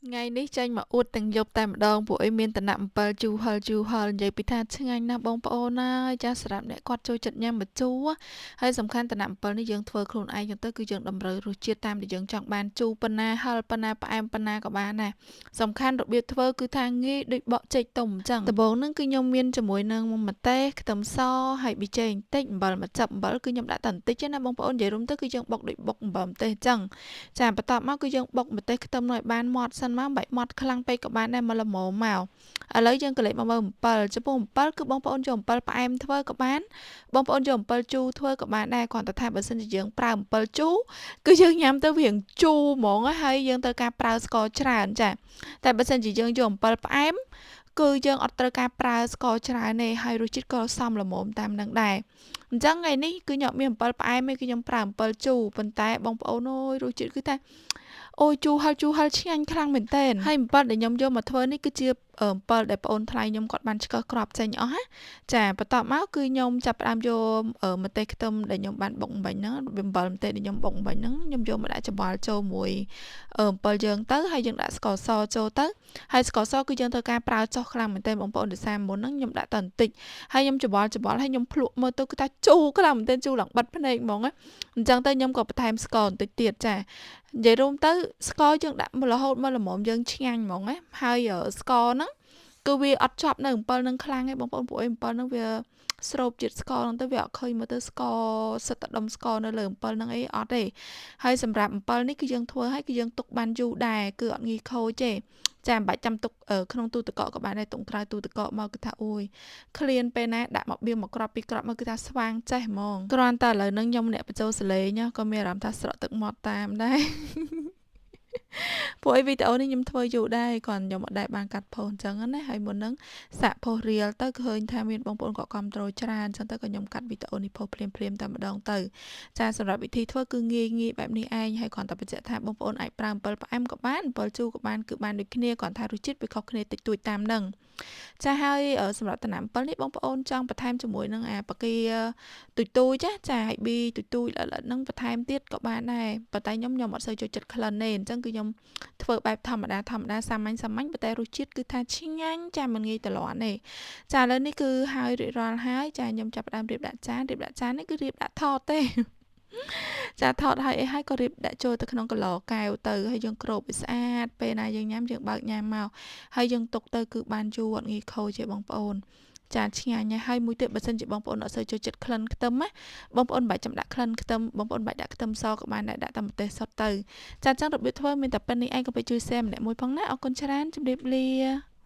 ថ្ងៃនេះចេញមកអួតទាំងយប់តែម្ដងពួកអីមានតំណាក់អំពិលជូរហិលជូរហិលនិយាយពីថាឆ្ងាញ់ណាស់បងប្អូនណាយចាសម្រាប់អ្នកគាត់ចូលចិត្តញ៉ាំម្ជូរហើយសំខាន់តំណាក់អំពិលនេះយើងធ្វើខ្លួនឯងចឹងទៅគឺយើងតម្រូវរសជាតិតាមដែលយើងចង់បានជូរប៉ុណ្ណាហិលប៉ុណ្ណាផ្អែមប៉ុណ្ណាក៏បានដែរសំខាន់របៀបធ្វើគឺថាងាយដូចបកចេកទុំអញ្ចឹងដំបូងហ្នឹងគឺខ្ញុំមានជាមួយនឹងម្ទេសខ្ទឹមសហើយប៊ីចេងបន្តិចអំបិលមួយចឹបអំបិលគឺខ្ញុំដាក់តែបន្តិចណាបងប្អូននិយាយរួមទៅគឺយើងបុកដូចបុកអំបិលម្ទេសអញ្ចឹងចាបន្ទាប់មកគឺយើងបុកម្ទេសខ្ទឹមនោះឲ្យបានម៉ត់សិនមកមិនបាច់ម៉ត់ខ្លាំងពេកក៏បានដែរមកល្មមមកឥឡូវយើងក៏លេចមកមើលអំពិលចំពោះអំពិលគឺបងប្អូនយកអំពិលផ្អែមធ្វើក៏បានបងប្អូនយកអំពិលជូរធ្វើក៏បានដែរគ្រាន់តែថាបើសិនជាយើងប្រើអំពិលជូរគឺយើងញ៉ាំទៅវាជូរហ្មងហើយយើងត្រូវការប្រើស្ករច្រើនចាតែបើសិនជាយើងយកអំពិលផ្អែមគឺយើងអត់ត្រូវការប្រើស្ករច្រើនទេហើយរសជាតិក៏សមល្មមតាមនឹងដែរអញ្ចឹងថ្ងៃនេះគឺខ្ញុំមានអំពិលផ្អែមទេគឺខ្ញុំប្រើអំពិលជូរប៉ុន្តែបងប្អូនអើយរសជាតិគឺថាអូយជូរហិលជូរហិលឆ្ងាញ់ខ្លាំងមែនទែនហើយអំពិលដែលខ្ញុំយកមកធ្វើនេះគឺជាអំពិលដែលប្អូនថ្លៃខ្ញុំគាត់បានឆ្កឹះក្របចេញអស់ណាចាបន្ទាប់មកគឺខ្ញុំចាប់ផ្ដើមយកម្ទេសខ្ទឹមដែលខ្ញុំបានបុកអំបាញ់ហ្នឹងអំបិលម្ទេសដែលខ្ញុំបុកអំបាញ់ហ្នឹងខ្ញុំយកមកដាក់ច្បល់ចូលមួយអំពិលយើងទៅហើយយើងដាក់ស្ករសចូលទៅហើយស្ករសគឺយើងត្រូវការប្រើចុះខ្លាំងមែនទែនបងប្អូនដោយសារមុនហ្នឹងខ្ញុំដាក់តែបន្តិចហើយខ្ញុំច្បល់ច្បល់ហើយខ្ញុំភ្លក់មើលទៅគឺថាជូរខ្លាំងមែនទែនជូរឡើងបិទភ្នែកហ្មងណាអញ្ចឹងទៅខ្ញុំក៏បន្ថែមស្ករបន្តិចទៀតចានិយាយរួមទៅស្ករយើងដាក់រហូតមកល្មមយើងឆ្ងាញ់ហ្មងណាហើយស្ករហ្នឹងគឺវាអត់ជាប់នៅអំពិលនឹងខ្លាំងទេបងប្អូនព្រោះអីអំពិលហ្នឹងវាស្រូបជាតិស្ករហ្នឹងទៅវាអត់ឃើញមើលទៅស្ករសិតតែដុំស្ករនៅលើអំពិលហ្នឹងអីអត់ទេហើយសម្រាប់អំពិលនេះគឺយើងធ្វើឲ្យគឺយើងទុកបានយូរដែរគឺអត់ងាយខូចទេចាមិនបាច់ចាំទុកក្នុងទូទឹកកកក៏បានដែរទុកក្រៅទូទឹកកកមកគឺថាអូយឃ្លានពេលណាដាក់មកបៀមកក្របពីក្របមកគឺថាស្វាងចេះហ្មងគ្រាន់តែឥឡូវហ្នឹងខ្ញុំអ្នកបញ្ចូលសលេងក៏មានអារម្មណ៍ថាស្រក់ទឹកមាត់តាមដែរពួកអីវីដេអូនេះខ្ញុំធ្វើយូរដែរគ្រាន់ខ្ញុំអត់ដែលបានកាត់ផុសអញ្ចឹងណាហើយមុនហ្នឹងសាក់ផុសរៀលទៅឃើញថាមានបងប្អូនក៏គ្រប់ត្រូលច្រើនអញ្ចឹងទៅក៏ខ្ញុំកាត់វីដេអូនេះផុសភ្លាមភ្លាមតែម្ដងទៅចាសម្រាប់វិធីធ្វើគឺងាយងាយបែបនេះឯងហើយគ្រាន់តែបញ្ជាក់ថាបងប្អូនអាចប្រើអំពិលផ្អែមក៏បានអំពិលជូរក៏បានគឺបានដូចគ្នាគ្រាន់ថារសជាតិវាខុសគ្នាតិចតួចតាមហ្នឹងចាហើយសម្រាប់តំណាំអំពិលនេះបងប្អូនចង់បន្ថែមជាមួយនឹងអាបកាទុយទុយចាចាហើយប៊ីទុយទុយល្អិតៗហ្នឹងបន្ថែមទៀតក៏បានដែរប៉ុន្តែខ្ញុំអត់សូវចូលចិត្តក្លិនទេអញ្ចឹងគឺខ្ញុំធ្វើបែបធម្មតាធម្មតាសាមញ្ញសាមញ្ញប៉ុន្តែរសជាតិគឺថាឆ្ងាញ់ចាមិនងាយត្រលាន់ទេចាឥឡូវនេះគឺហើយរួចរាល់ហើយចាខ្ញុំចាប់ផ្ដើមរៀបដាក់ចានរៀបដាក់ចាននេះគឺរៀបដាក់ថតទេចាថតហើយអីហើយក៏រៀបដាក់ចូលទៅក្នុងកន្លកែវទៅហើយយើងគ្របឲ្យស្អាតពេលណាយើងញ៉ាំយើងបើកញ៉ាំមកហើយយើងទុកទៅគឺបានយូរអត់ងាយខូចទេបងប្អូនចាឆ្ងាញ់ហើយមួយទៀតបើសិនជាបងប្អូនអត់សូវចូលចិត្តក្លិនខ្ទឹមណាបងប្អូនមិនបាច់ចាំដាក់ក្លិនខ្ទឹមបងប្អូនមិនបាច់ដាក់ខ្ទឹមសក៏បានដែរដាក់តែម្ទេសសុទ្ធទៅចាអញ្ចឹងរបៀបធ្វើមានតែប៉ុណ្្នេះឯងកុំភ្លេចជួយ share ម្នាក់មួយផងណាអរគុណច្រើនជម្រាបលា។